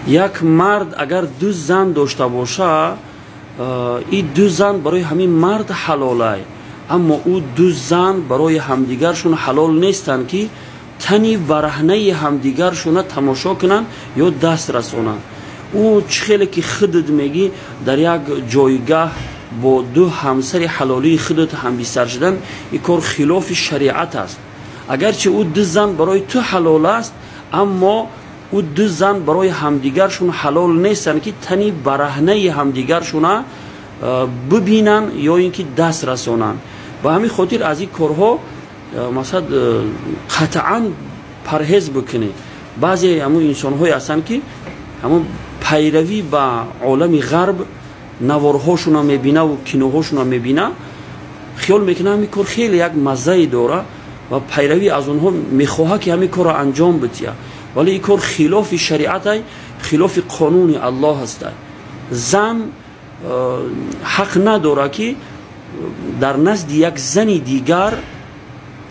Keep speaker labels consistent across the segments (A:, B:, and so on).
A: Як мард агар ду зан дошта боша, ин ду зан барои ҳамин мард ҳалолай, аммо ӯ ду зан барои ҳамдигаршон ҳалол нестанд, ки тани бараҳнаи ҳамдигаршона тамошо кунанд ё даст расонанд. Ӯ чӣ хеле ки худат мегӣ, дар як ҷойгаҳ бо ду ҳамсари ҳалолии худат ҳамбистар шудан, ин кор хилофи шариат аст. Агарчи ӯ ду зан барои ту ҳалол аст, аммо ӯ ду зан барои ҳамдигаршон ҳалол нестанд, ки тани бараҳнаи ҳамдигаршона бибинанд ё ин ки даст расонанд. Ба ҳамин хотир аз ин корҳо, масалан, қатъан парҳез бикунед. Баъзе ҳамун инсонҳое ҳастанд, ки ҳамун пайравӣ ба олами ғарб, наворҳошона мебинаву киноҳошона мебина, хиёл мекунад, ҳамин кор хеле як маззае дора ва пайравӣ аз онҳо мехоҳад, ки ҳамин корро анҷом бидиҳад. Вале ин кор хилофи шариатай, хилофи қонуни Аллоҳ ҳастай. Зан ҳақ надорад, ки дар назди як зани дигар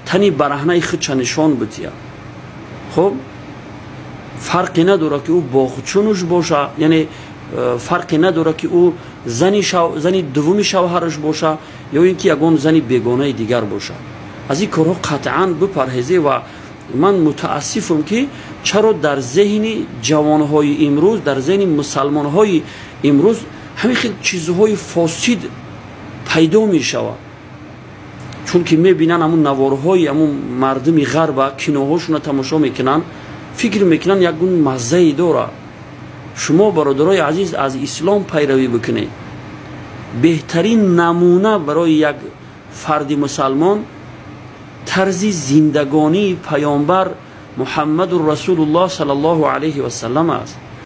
A: тани бараҳнаи худша нишон бидиҳад. Хуб, фарқе надорад, ки ӯ боғчунуш боша, яъне фарқе надорад, ки ӯ зани дуввуми шавҳараш боша ё ин ки ягон зани бегонаи дигар боша. Аз ин корҳо қатъан бипарҳезе. Ва ман мутаассифам, ки чаро дар зеҳни ҷавонҳои имрӯз, дар зеҳни мусалмонҳои имрӯз ҳамин хел чизҳои фосид пайдо мешавад. Чунки мебинанд ҳамун наворҳои ҳамун мардуми ғарба, киноҳошона тамошо мекунанд, фикр мекунанд, ягон маззае дорад. Шумо, бародарои азиз, аз ислом пайравӣ бикунед. Беҳтарин намуна барои як фарди мусалмон тарзи зиндагонии Паёмбар Муҳаммадур Расулуллоҳ саллаллоҳу алайҳи васаллам аст.